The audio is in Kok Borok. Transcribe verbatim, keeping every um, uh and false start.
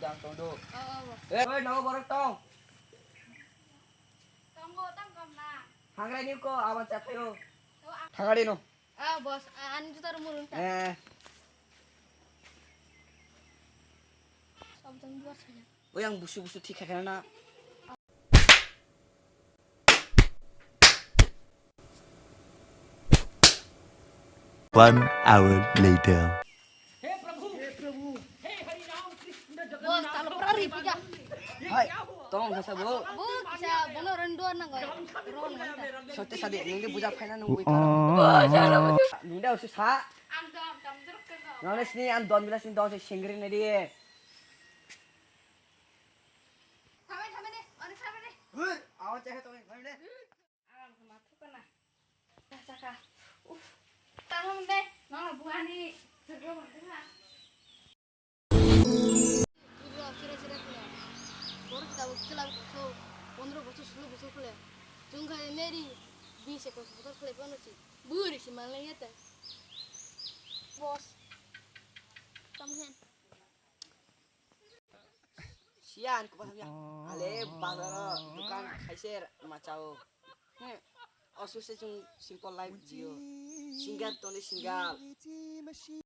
Tong do. Oh, oh, boss. Eh, oi, nogo borok tong. Tongo, tong kam na. Hangrai ni ko, awan cha phayo. Oh, ah. Thangari no. Ah, boss, ah, ani juta ro murun ta. Eh. Sabjang duar saya. Oi, ang busu busu thik kha na. One hour later. Boss, talo pura ri puja. Hai, tong hasa bo. Bo kisa bono rendo nang oi. Ron nang ta. Sote sadi, nungde puja phaina nung oi kara. Nungde usu sa. Ang dam, dam jeruk kan dam. Nang sini an don bila sini don se singri ne di. Thamai, thamai de, ani thamai de. Hur, awan chahe tong, thamai de. Ang ma thukana. Saka. Uf. Tamo de, mama buani. Sego ma thukana. Bura kira kira kula. Bor kita ukila ko. Pondro bochor, sulo bochor kula. Chungkha meri. Bis ekos bochor kula bono chi. Buri si malai yata. Boss. Come here. Sian, kupas hamya. Ale bazaro dukan khaiser machao. He, osu se chung simple life jio. Single tole single.